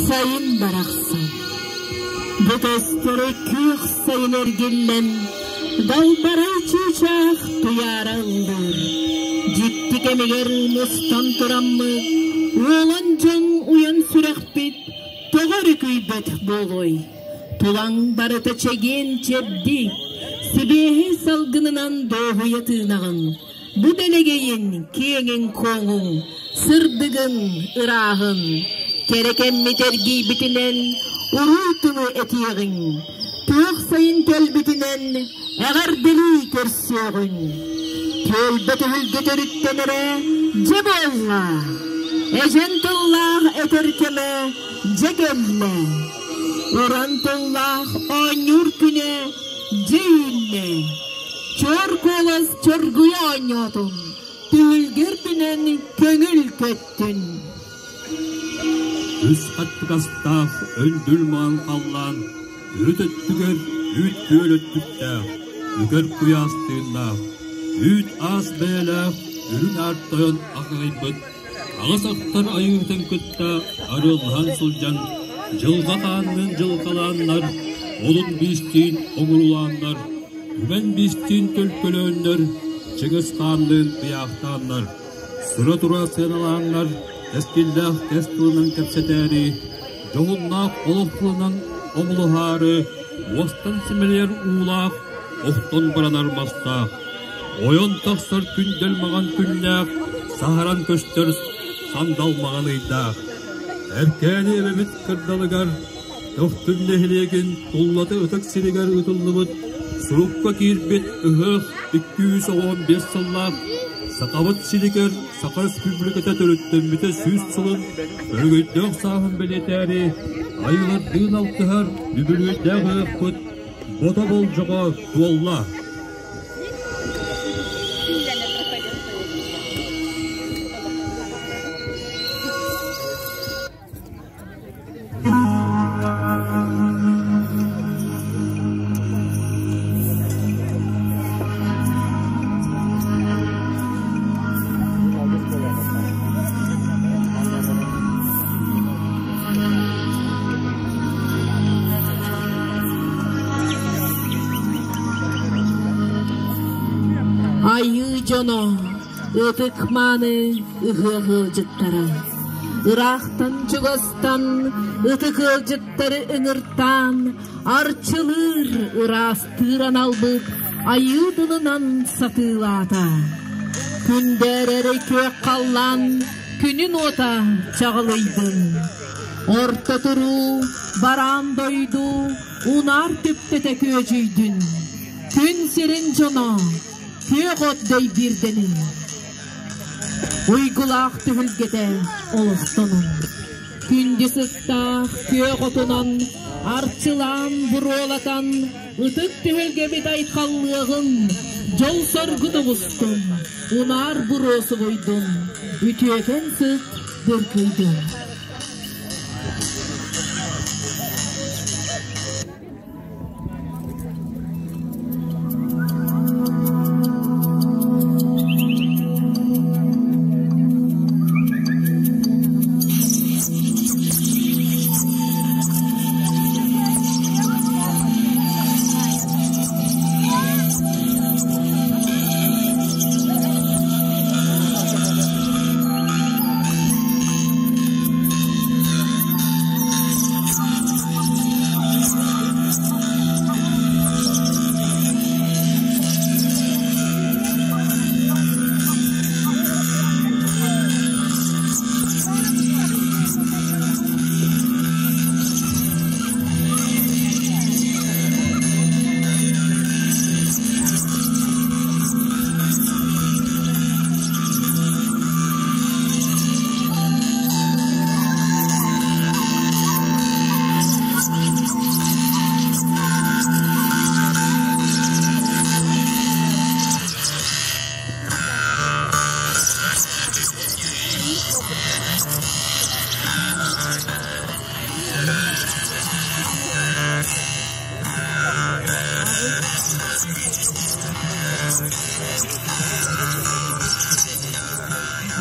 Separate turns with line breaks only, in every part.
Сайын барахсан, бу көстөрө күөх сайын эргиллэн, далбарай чыычаах туйаара ыллыыр. Дьикти кэмигэр мустан тураммыт, уолан дьон уйан сүрэхпит тоҕо өрүкүйбэт буолуой? Тулаҥ барыта чэгиэн-чэбдик, сибиэһэй салгынынан дуоһуйа тыынаҕын. Бу дэлэгэйин, киэҥин-куоҥуҥ, сырдыгын, ырааһын, кэрэ кэммит эргийбитинэн уруй тылы этиэҕиҥ, күөх сайын кэлбитинэн эҕэрдэлии көрсүөҕүҥ. Түөлбэ түһүлгэ төрүттэнэрэ дьэ буолла, эдьэн тыллаах этэр кэмэ дьэ кэллэ, уран тыллаах оонньуур күнэ дьэ үүннэ. Чор куолас чоргуйа оонньоотун, түһүлгэ үрдүнэн көҥүл көттүн.
Үс хаттыгастаах өндүл маан халлаан үрүт өттүгэр үүт күөл өттүктээх, үгэр куйаас тыыннаах, үүт аас бэйэлээх үрүҥ аар тойон аҕыйбыт аҕыс ахтар айыытын кытта арыаллаһан сылдьан дьылҕа хаанныын дьылҕалааннар, олун биистиин оҥурулааннар, түмэн биистиин төлкөлөөннөр, Чыҥыс хаанныын ыйаахтааннар, сыра-тура сыаналааннар, кэскиллээх кэс тылынан кэпсэтээри, дьоһуннаах олох тылынан омулуһаары, уостан симэлийэр уулаах, охтон баранар мастаах, ойон тахсар күндэл маҥан күннээх, саһаран көстөр сандал маҥан ыйдаах. Эркээни эбэбит кырдалыгар Төхтүр нэһилиэгин Туллаты ытык сиригэр ыытыллыбыт сурукка киирбит ыһыах 215 сыллаах Сахабыт сиригэр Саха Республиката төрүттэммитэ 100 сылын өрөгөйдөөх сааһын бэлиэтээри айылардыын алтыһар үбүлүөйдээх ыһыахпыт бото болдьоҕо туолла.
Айыы дьоно, ытык мааны ыһыах ыалдьыттара, ыраахтан чугастан ытык ыалдьыттары ыҥыртаан, арчылыыр, ыраастыыр аналбыт айыы тылынан сатыылаата. Күндээрэрэй күөх халлаан күнүн уота чаҕылыйдын. Орто туруу, бараан дойду унаар түптэтэ күөдьүйдүн. Күн сирин дьоно күөх от дэйбиирдэнин. Уйгулаах түһүлгэтэ олохтонун. Күндү сыттаах күөх отунан арчылаан буруолатан ытык түһүлгэбит айхаллыаҕын, дьол-соргу тоҕустун, унаар буруо субуйдун, үтүөкэн сыт быркыйдын.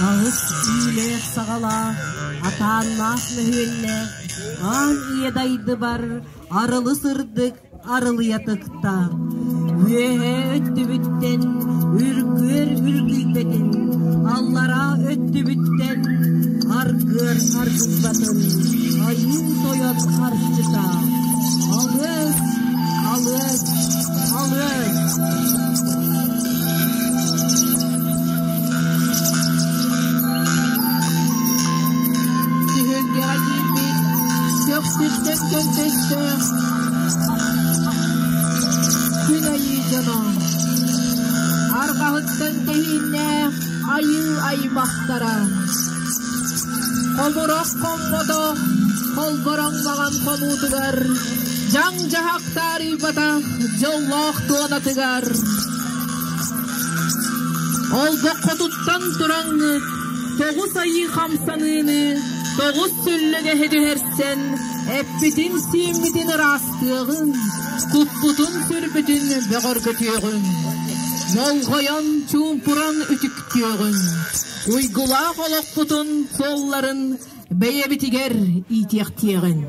Аҕыс иилээх саҕалаах. Атааннаах мөһүөннээх аан ийэ дайдыбар арылы сырдык арылыйа тыкта. Үөһээ өттүбүттэн үргүөр үргүйбэтин, аллараа өттүбүттэн аргыар аргыйбатын айыы тойон арчыта. Алыас, алыас, алыас! Түһүлгэҕэ киирбит көхсүттэн көнтөстөөх күн айыы дьоно, арҕаһыттан тэһииннээх айыы аймахтара, хомурах хоммотох холбороҥ маҕан хонуутугар дьаҥ-дьаһах таарыйбатах дьоллоох туонатыгар олбоххотуттан тураҥҥыт тоҕус айыы хамсаныыны тоҕус сүллэгэһи түһэрсэн эппитин-сииммитин ыраастыаҕын, куппутун-сүрбүтүн бөҕөргөтүөҕүн, болҕойон чуумпуран үтүктүөҕүн, уйгулаах олохпутун суолларын бэйэбитигэр иитиэхтиэҕин.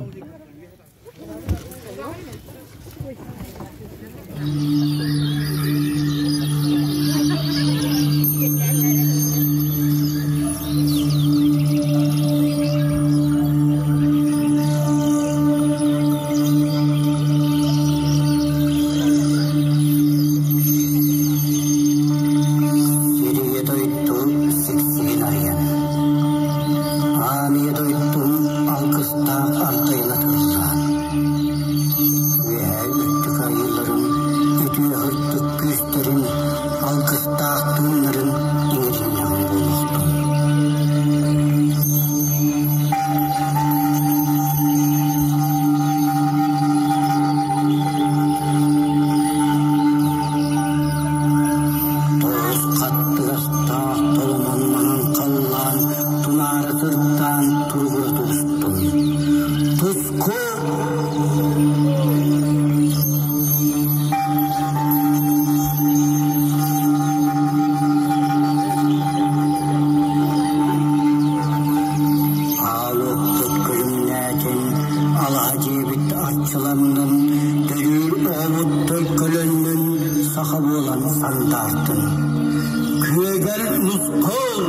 Сирийэ дойду сиксигин арыйан, Аан ийэ дойдум алгыстаах ардайына турса, Үөһээ үрдүк айыыларын үтүө сырдык күүстэрин алгыстаах тыыннарын иҥэриннэҕим буолуохтун. Тоҕус хаттыгастаах толомон маҥан халлаан тунаара сырдаан туругура тубустун. Туску! Аал уоппут күлүмнээтин, алаһа дьиэбит арчыланнын, төрүүр оҕобут төлкөлөннүн, саха буолан сандаартын. Күөгэл нускул!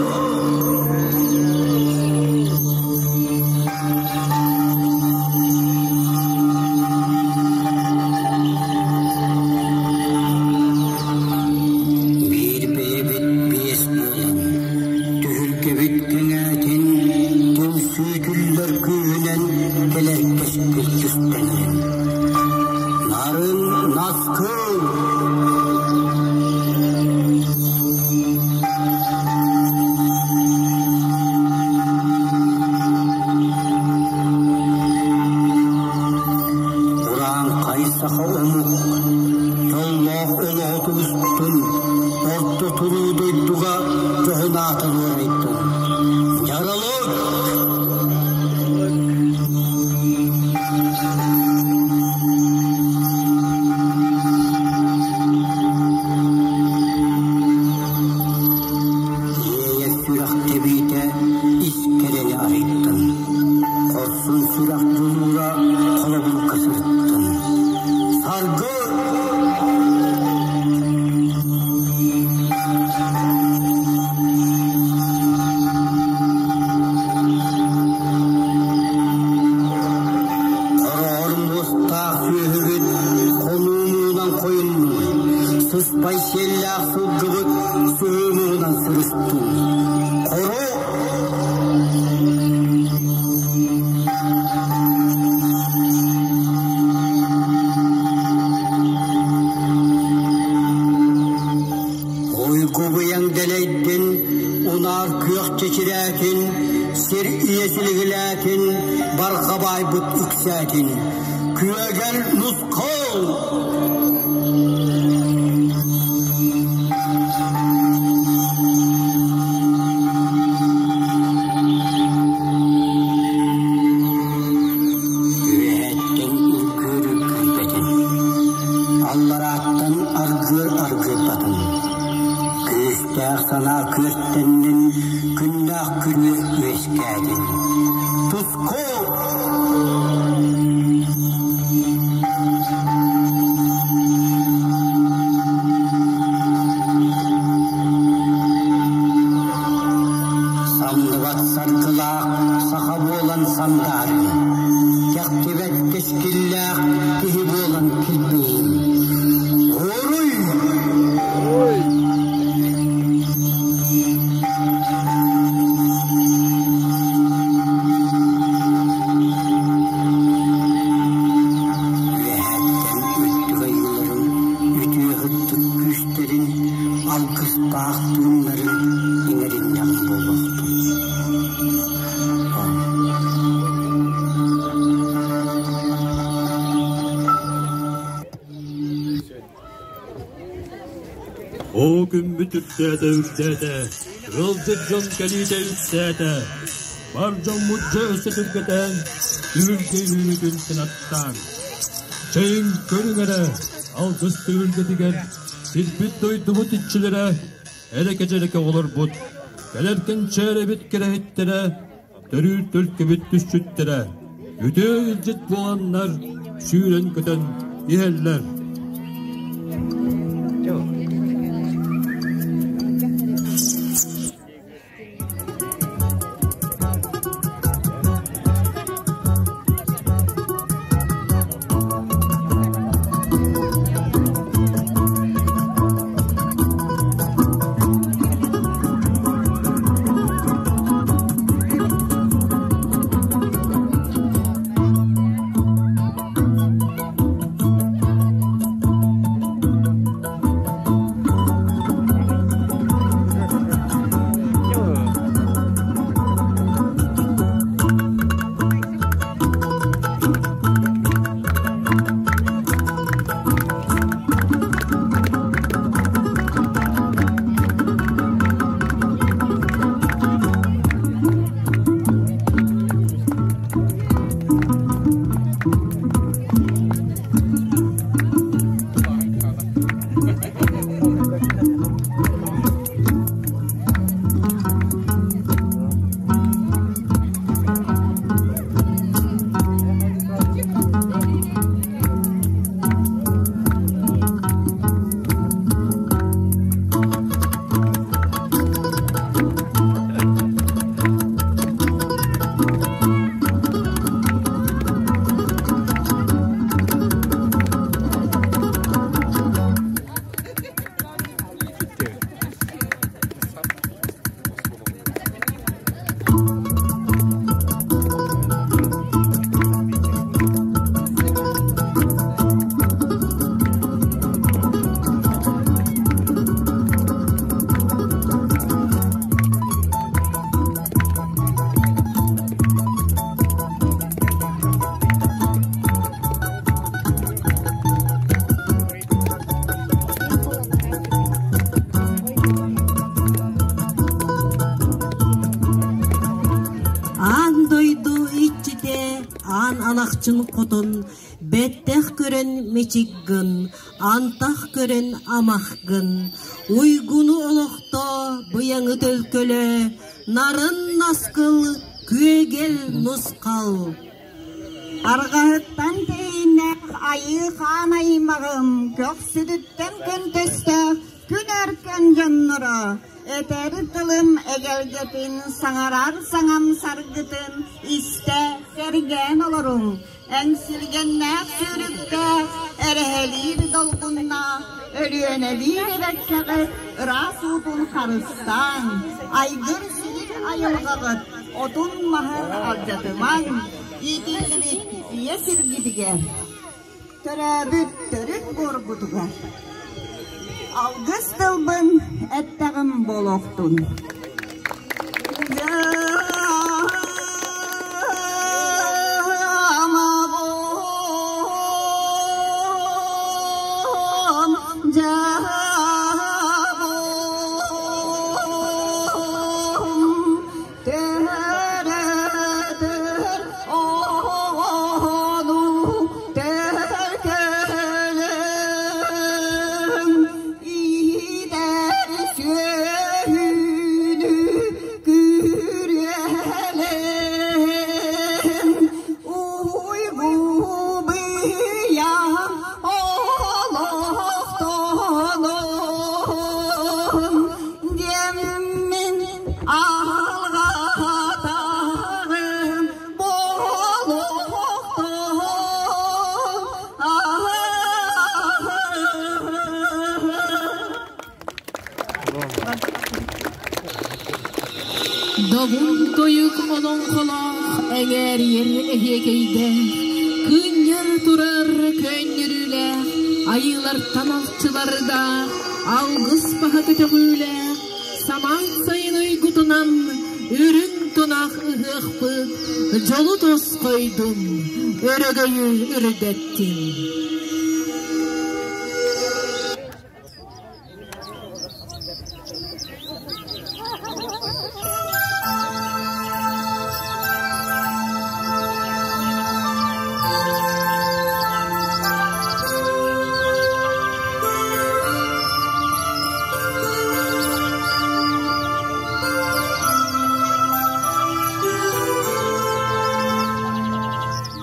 Биир бэйэбит биэс буолан, түһүлгэбит кэҥээтин, түмсүүтүллэр күүһүнэн кэлэр кэскил түстэннин. Нарын наскыл! Урааҥхай саха омук дьоллоох олоҕу тубустун, орто туруу дойдуга дьоһун аата дуорайдын. Дьаралык! Иэйэр сүрэх тэбиитэ ис кэрэни арыйдын, хорсун сүрэх дьулуура холобурга сырыттын. Саргы! Хороҕор муостаах сүөһүбүт хонуу муҥунан хойуннун, сыспай сиэллээх сылгыбыт сыһыы муҥунан сырыстын. Хоро! Уйгу-быйаҥ дэлэйдин, унаар күөх чэчирээтин, сир ийэ силигилээтин, барҕа баайбыт үксээтин. Күөгэл нускул! Үөһэттэн үргүөр үргүйбэтин, алларааттан аргыар аргыйбатын. Күүстээх санаа күөртэннин, күннээх күнү үөскээтин. сандаарыҥ, кэхтибэт кэскиллээх киһи буолан килбэйиҥ. Уруй! Үөһэттэн үрдүк айыыларын үтүө һыттык күүстэрин алгыстаах тыыннарын иҥэриннэҕим буолуохтун.
Оо күммүт үрдээтэ үрдээтэ, ыалдьыт дьон кэлиитэ үксээтэ. Бар дьоммут дьэ өссө түргэтээн, түһүлгэ үүнүүтүн кынаттаан. Чэйиҥ көрүҥ эрэ, алгыс түһүлгэтигэр сирбит-дойдубут иччилэрэ, эрэкэ-дьэрэкэ оҕолорбут, кэлэр кэнчээрэбит кэрэһиттэрэ, төрүүр төлкөбүт түсчүттэрэ, үтүө илдьит буоланнар сүүрэн-көтөн иһэллэр.
Аан дойду иччитэ аан алахчын хотун бэттэх көрөн мичик гын, антах көрөн амах гын, уйгуну олохто быйаҥы төлкөлө, нарын наскыл күөгэл нусхал.
Арҕаһыттан тэйииннээх айыы хаан аймаҕым, көхсүтүттэн көнтөстөөх күн өркөн дьонноро, этэр тылым эгэлгэтин, саҥарар саҥам саргытын истэ сэргээн олоруҥ, эҥсилгэннээх сүүрүктээх, эрэһэлиир долгуннаах, Өлүөнэлиир эбэккэҕит ыраас уутун харыстааҥ, айгыр-силик айылҕаҕыт отун-маһын алдьатымаҥ, иитиллибит ийэ сиргитигэр, төрөөбүт төрүт буоргутугар алгыс тылбын эттэҕим буолуохтун.
Добун тойук олоҥхолоох эҥээрийэр эһиэкэйдээх, кыынньар турар көөнньөрүүлээх, айыылартан алчылардаах, алгыс баһа көтөҕүүлээх, самаан сайын уйгутунан үрүҥ тунах ыһыахпыт дьолу тосхойдун, өрөгөйү үрдэттин.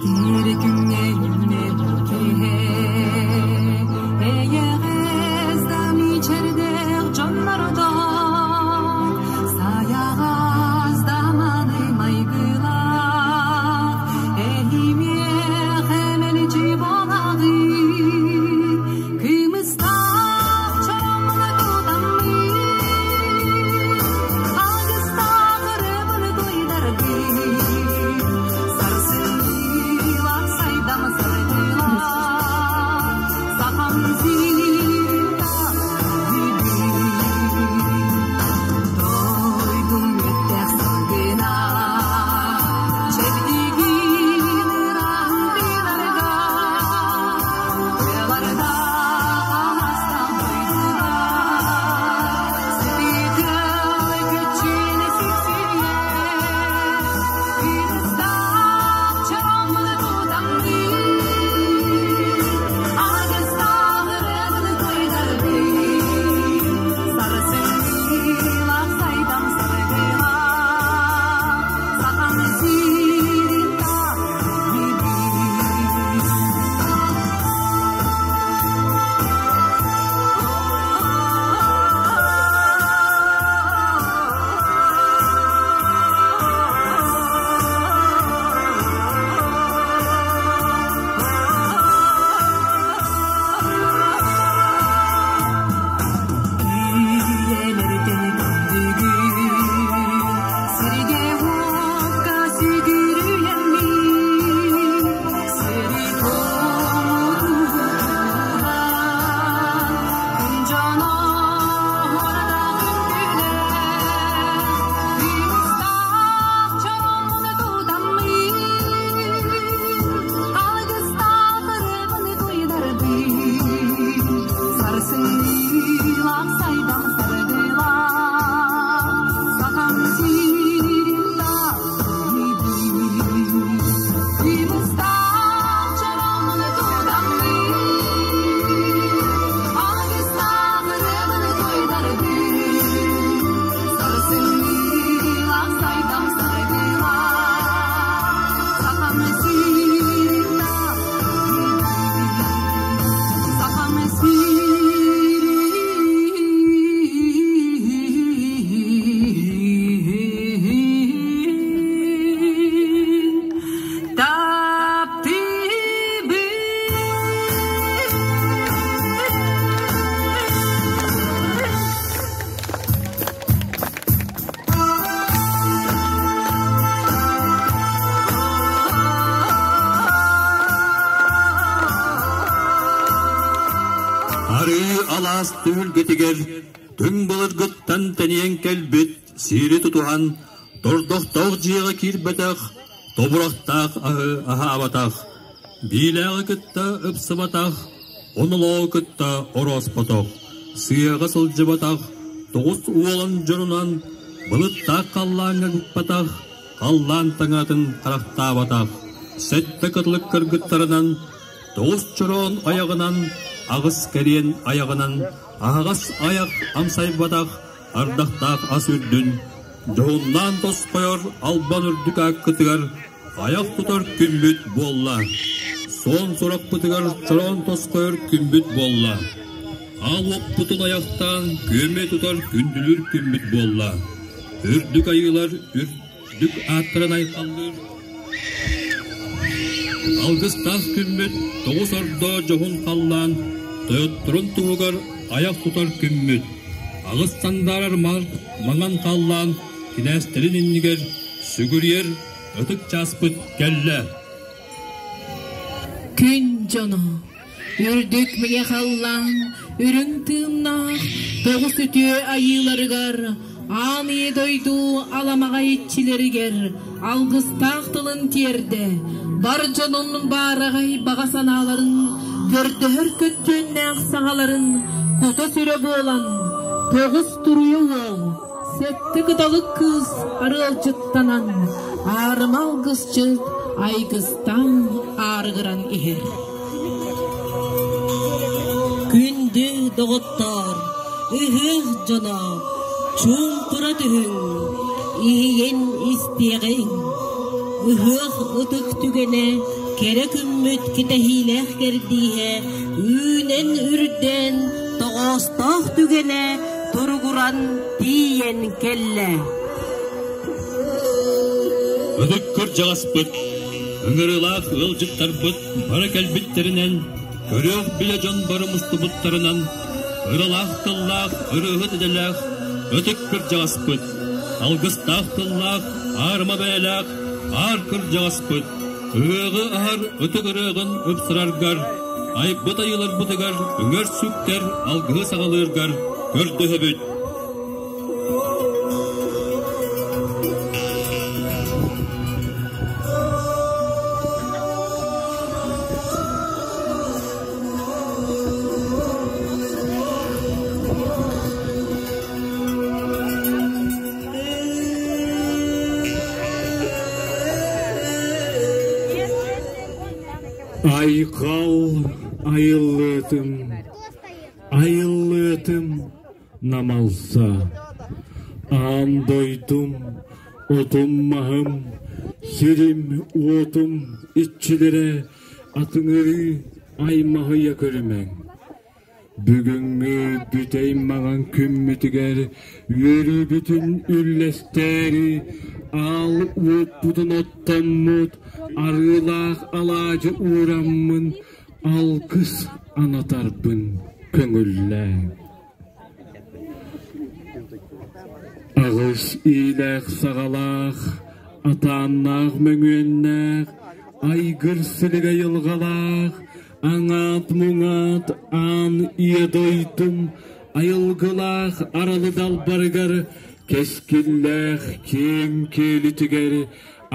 Тири күҥҥэ үүнэр киһи эйэҕэс да мичээрдээх дьоннордоох, сайаҕас да мааны майгылаах, эһимиэхэ мэлдьи буолаҕын, кымыстаах чороҥҥо тутаммын, алгыстаах ырыабын туйдаргын. Сарсыылаах сайдам саргылаах, сахам сирин Дойдум үттээх салгына, чэбдигин ыраан тыынарга, тыаларда аластан дойдуга, сытыытыл көччүнэ сиксирийэ, кыыстаах чороҥмун тутаммын, агыстаах ырыабын туйдарбын, сарсыылаах сайдам саргылаах, сахам сирин таптыыбын. Үйэлэртэн күндүгүн сиргэ-уокка сүгүрүйэммин, сири-туому тутуһан, күн дьоно уордаах үҥкүүлээх, кыыстаах чороҥмун тутаммын, алгыстаах ырыабын туйдарбын, сарсыылаах сайдам саргылаах, сахам сирин таптыыбын. Кымыстаах чороҥмун тутаммын, алгыстаах ырыабын туйдарбын, сарсыылаах сайдам саргылаах, сахам сирин таптыыбын. Сахам сирин таптыыбын.
Арыы алаас түһүлгэтигэр түҥ былыргыттан тэнийэн кэлбит сири тутуһан, тордохтоох дьиэҕэ киирбэтэх, тобурахтаах аһы аһаабатах, биилээҕи кытта ыпсыбатах, онолооҕу кытта орооспотох, сыаҕа сылдьыбатах, тоҕус уолан дьонунан былыттаах халлааҥҥа гыппатах, халлаан таҥаатын харахтаабатах, сэттэ кытылык кыргыттарынан, тоҕус чороон айаҕынан, аҕыс кэриэн айаҕынан, аһаҕас айах амсайбатах, ардахтаах ас үрдүн, дьоһуннаан тосхойор албан үрдүк ааккытыгар айах тутар күммүт буолла. Суон сурахпытыгар чороон тосхойор күммүт буолла. Аал уоппутун айахтаан күөмэ тутар күндүлүүр күммүт буолла. Үрдүк айыылар үрдүк ааттарын айхаллыыр Алгыстаах күммүт тоҕус ордо дьоһун халлаан тойотторун туһугар айах тутар күммүт. Аҕыс сандаарар маҥан халлаан кинээстэрин иннигэр сүгүрүйэр ытык чааспыт кэллэ.
Күн дьоно, үрдүк мэҥэ халлаан, үрүҥ тыыннаах, тоҕус үтүө айыыларыгар, аан ийэ дойду аламаҕай иччилэригэр алгыстаах тылын тиэрдэ, бар дьонун баараҕай баҕа санааларын, көрдөһөр көттүөннээх саҥаларын кута-сүрэ буолан, тоҕус туруйа уол, сэттэ кыталык кыыс арыалдьыттанан, аарыма алгысчыт айгыстаан аарыгыран иһэр.
Күндү доҕоттоор, ыһыах дьоно, чуумпура түһүҥ, иһийэн истиэҕиҥ. Ыһыах ытык түгэнэ, кэрэ күммүт кэтэһиилээх кэрдииһэ үүнэн үрдээн, тоҕоостоох түгэнэ туругуран тиийэн кэллэ.
Ытык кырдьаҕаспыт, ыҥырыылаах ыалдьыттарбыт бары кэлбиттэринэн, көрүөх билэ дьон бары мустубуттарынан, ыралаах тыллаах, ырыаһыт идэлээх ытык кырдьаҕаспыт, алгыстаах тыллаах, аарыма бэйэлээх аар кырдьаҕаспыт, ыһыаҕы аһар ытык ырыаҕын ыпсараргар, айбыт айыыларбытыгар үҥэр сүктэр алгыһы саҕалыыргар көрдөһөбүт.
Айхал айыллыытым, айыллыытым намалса, аан дойдум, отум-маһым, сирим-уотум иччилэрэ атыҥырыы аймаһыйа көрүмэҥ. Бүгүҥҥү бүтэй маҥан күммүтүгэр үөрүүбүтүн үллэстээри аал уоппутун оттоммут арыылаах алаадьы уураммын алгыс анатарбын көҥүллээҥ. Аҕыс иилээх саҕалаах, атааннаах мөҥүөннээх, айгыр силигэ айылҕалаах, аҥаат-муҥаат аан ийэ дойдум айылгылаах аралы далбарыгар кэскиллээх киэҥ киэлитигэр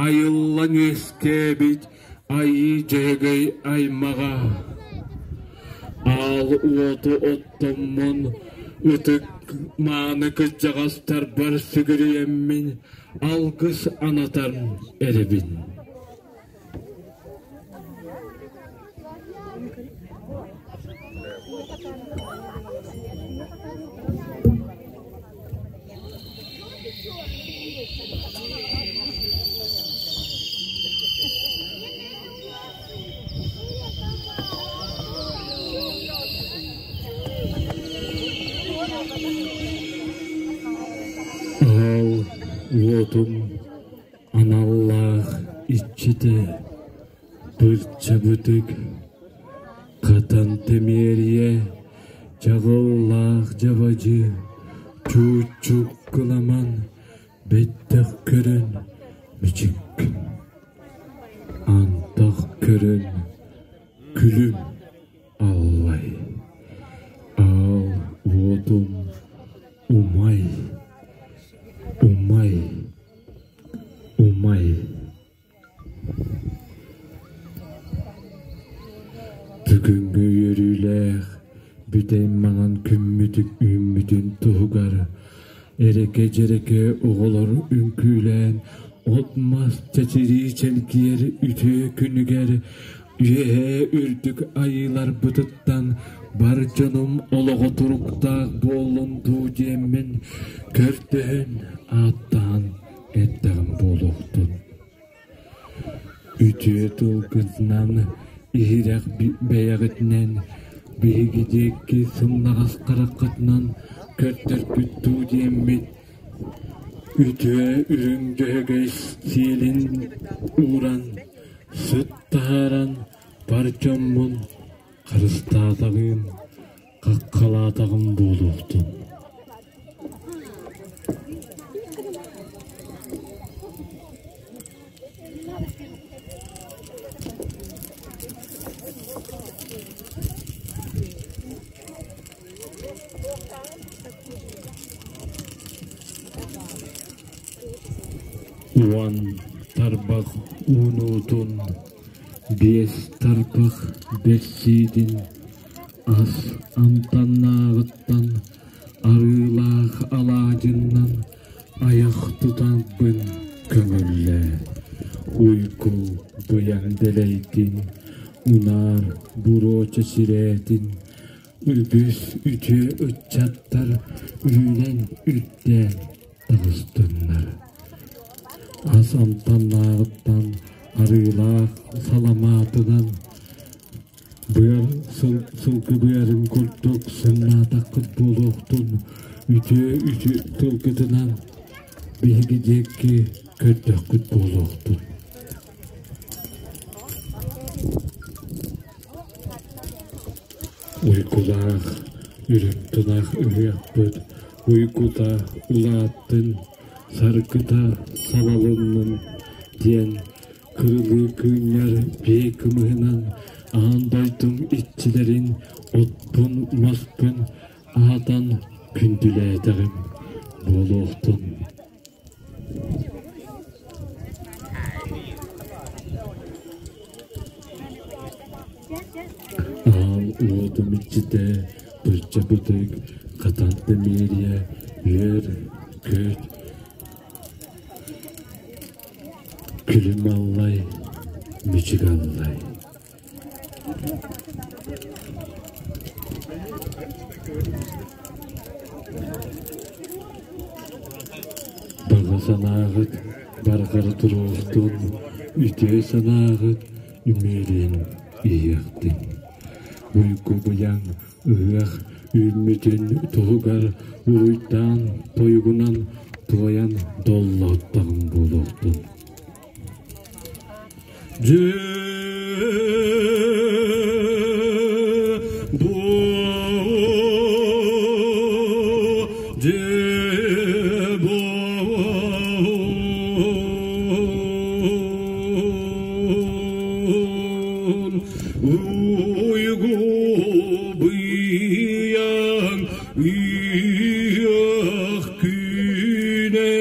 айыллан үөскээбит Айыы Дьөһөгөй аймаҕа. Аал уоту оттоммун, ытык мааны кырдьаҕастарбар сүгүрүйэммин алгыс анатан эрэбин. Аал уотум аналлаах иччитэ Бырчабытык хатан тэмиэрийэ чаҕыллаах дьабадьы чууччук кыламан бэттэх көрөн бичик антах көрөн күлүм аллай аал уотум умай умай умай Бүгүҥҥү үөрүүлээх бүтэй маҥан күммүтүк үүммүтүн туһугар эрэкэ-дьэрэкэ оҕолор үҥкүүлээн от-мас чэчирии чэлгийэр үтүө күнүгэр үөһээ үрдүк айыыларбытыттан бар дьонум олоҕо туруктаах буоллун дуу диэммин көрдөһөн ааттаан эттэҕим буолуохтун. Үтүө тылгытынан, иһирэх бэйэҕитинэн, биһиги диэки сымнаҕас хараххытынан көрдөрбүт дуу диэммит, үтүө үрүҥ дьөһөгөй сиэлин ууран, сыт таһааран бар дьоммун харыстаатаҕым, хаххалаатаҕым буолуохтун. Уон тарбах уунуутун, биэс тарбах бэрсиитин ас амтаннааҕыттан арыылаах алаадьыннан айах тутарбын көҥүллээ. Уйгу быйаҥ дэлэйдин, унаар буруо чэчирээтин, үгүс үтүө ыччаттар үүнэн үрдээн таҕыстыннар. Ас амтаннааҕыттан арыылаах саламаатынан быар сылгы быарын курдук сымнаатаххыт буолуохтун, үтүө үтүө тылгытынан биһиги диэки көрдөххүт буолуохтун. Уйгулаах, үрүҥ тунах ыһыахпыт уйгута улааттын, саргыта салалыннын диэн кырылыы кыынньар биэ кымыһынан аан дойдум иччилэрин отпун-маспын аһатан күндүлээтэҕим буолуохтун. Аал уотум иччитэ бырдьа-бытык, хатан тэмиэрийэ, үөр, көт, күлүм аллай, мүчүк аллай. Баҕа санааҕыт барҕара туруохтун, үтүө санааҕыт үмүөрүн иһиэхтин. Уйгу быйаҥ ыһыах үүммүтүн туһугар уруйдаан тойугунан туойан доллоһуттаҕым буолуохтун. Уйгу-быйаҥ ыах күнэ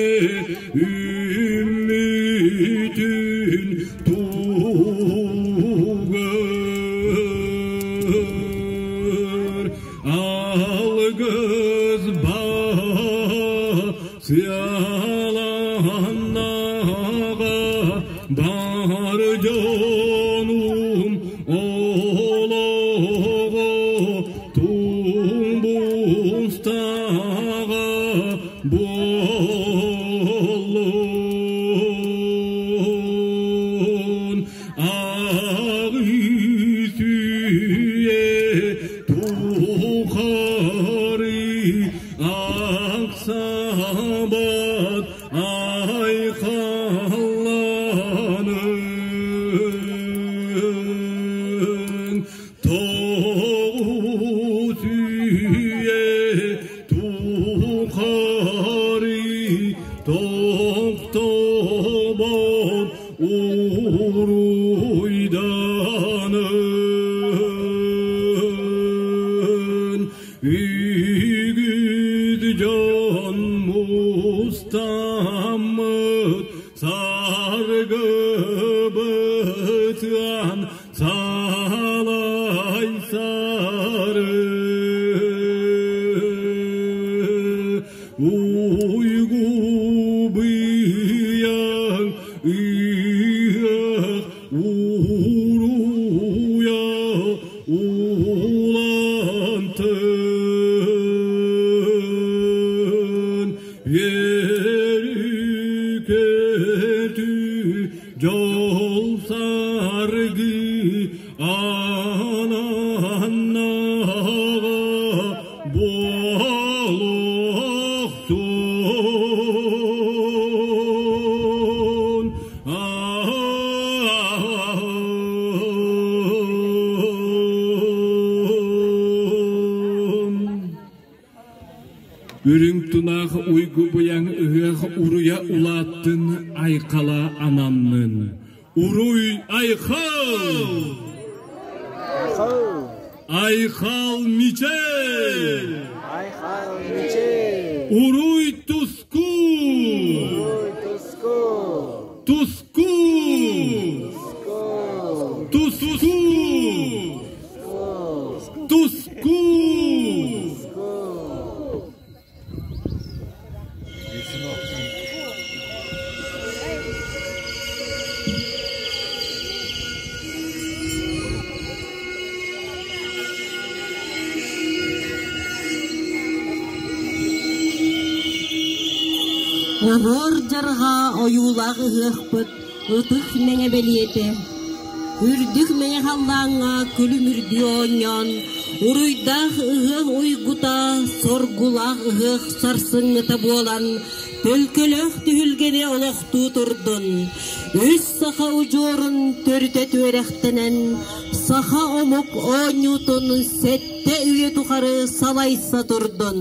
Үммүтүн тугар алгыс сыаланнаҕа бар дьонум олоҕо тумбустаҕа буоллун Ағы-сүе тухары ақсабат айқалланын тоғыз үйе тухары тохтобот уруйданын үгүт дьон мустаммыт саргыбытыан салай сары уйгу быйаҥ ыах уруйа улантын үөрү-көтү дьол саргы ананнаҕа буолуохтун. Үрүҥ тунаах уйгу быйаҥ ыһыах уруйа улааттын, айхала ананнын. Уруй айхал! Айхал Мичел! Айхал Мичел! Уруй туску! Уруй туску! Туску! Туску!
Оһуор дьарҕаа ойуулаах ыһыахпыт ытык мэҥэ бэлиэтэ. Үрдүк мэҥэ халлааҥҥа күлүмүрдүү оонньоон, уруйдаах ыһыах уйгута, соргулаах ыһыах сарсыҥҥыта буолан, төлкөлөөх түһүлгэни олохтуу турдун. Үс саха удьуорун төрүтэ түөрэхтэнэн, саха омук оонньуутун сэттэ үйэ тухары салайса турдун.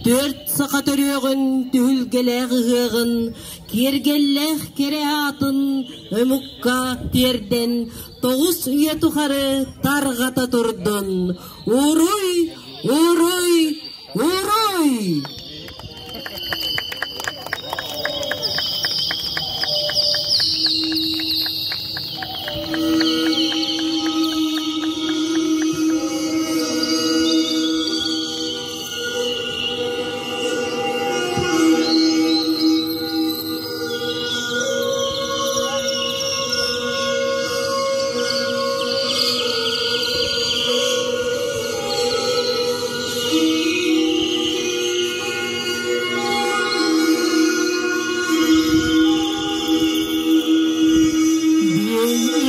Түөрт саха төрүөҕүн түһүлгэлээх ыһыаҕын, киэргэллээх кэрэ аатын омукка тиэрдэн, тоҕус үйэ тухары тарҕата турдун. Уруй! Уруй! Уруй!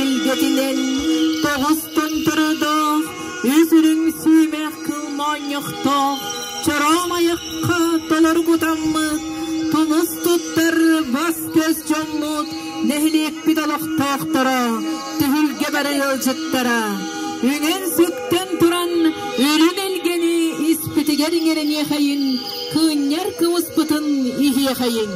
Илгэтинэн тоҕустан турудоох, үс үрүҥ сүүмэх кыл моонньохтоох, чороом айахха толору кутаммыт, тумус туттар бас-көс дьоммут, нэһилиэкпит олохтоохторо, түһүлгэ бары ыалдьыттара, үҥэн-сүктэн туран үрүҥ илгэни испитигэр иҥэриниэхэйин, кыынньар кымыспытын иһиэхэйин.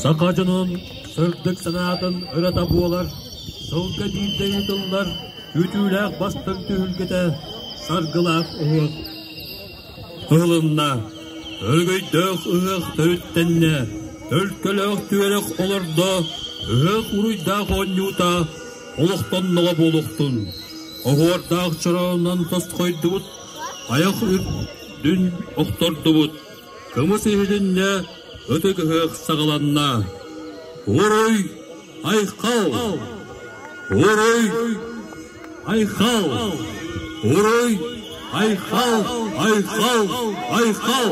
Саха дьонун сырдык санаатын ырата буолар, сылга биирдэ ыытыллар күүтүүлээх бастыҥ түһүлгэтэ саргылаах ыһыах ыһылынна. Өрөгөйдөөх ыһыах төрүттэннэ, төлкөлөөх түөрэх олордо, ыһыах уруйдаах оонньуута олохтонноҕо буолуохтун. Оһуордаах чороонунан тосхойдубут, айах үрдүн охтордубут. Кымыс иһилиннэ, ытык ыһыах саҕаланна. Уруй! Айхал! Уруй! Айхал! Уруй! Айхал! Айхал! Айхал!